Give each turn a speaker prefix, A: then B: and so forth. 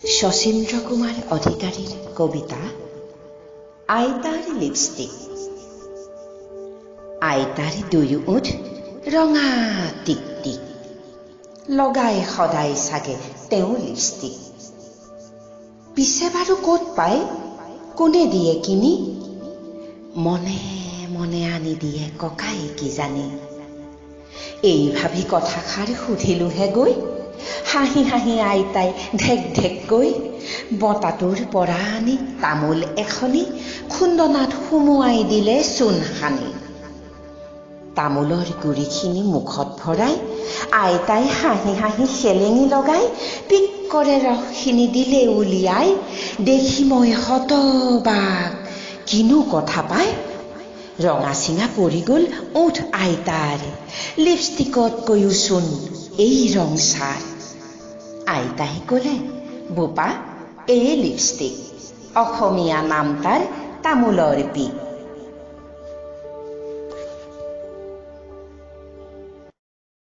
A: শশীন্দ্ৰ কুমাৰ অধিকাৰীৰ কবিতা আইতাৰ লিপষ্টিক। আইতাৰ দুয়ো ওঁঠ ৰঙা টিক টিক, লগাই সদায় চাগে তেওঁ লিপষ্টিক। পিছে বাৰু ক'ত পায়, কোনে দিয়ে কিনি, মনে মনে আনি দিয়ে ককাই কিজানি। এই ভাবি কথাষাৰ সুধিলোহে গৈ, হাঁহি হাঁহি আইতাই ঢেক ঢেককৈ বঁটাটোৰ পৰা আনি তামোল এখনি খুন্দনাত সুমুৱাই দিলে চূণ সানি। তামোলৰ গুড়িখিনি মুখত ভৰাই আইতাই হাঁহি হাঁহি চেলেঙি লগাই পিক কৰে ৰসখিনি দিলে উলিয়াই। দেখি মই হতবাক, কিনো কথা পায়। ৰঙা চিঙা পৰি গ'ল ওঁঠ আইতাৰ, লিপষ্টিকতকৈও চোন এই ৰং ছাৰ। আইতাই ক'লে, বোপা, এয়ে লিপষ্টিক, অসমীয়া নাম তাৰ তামোলৰ পিক।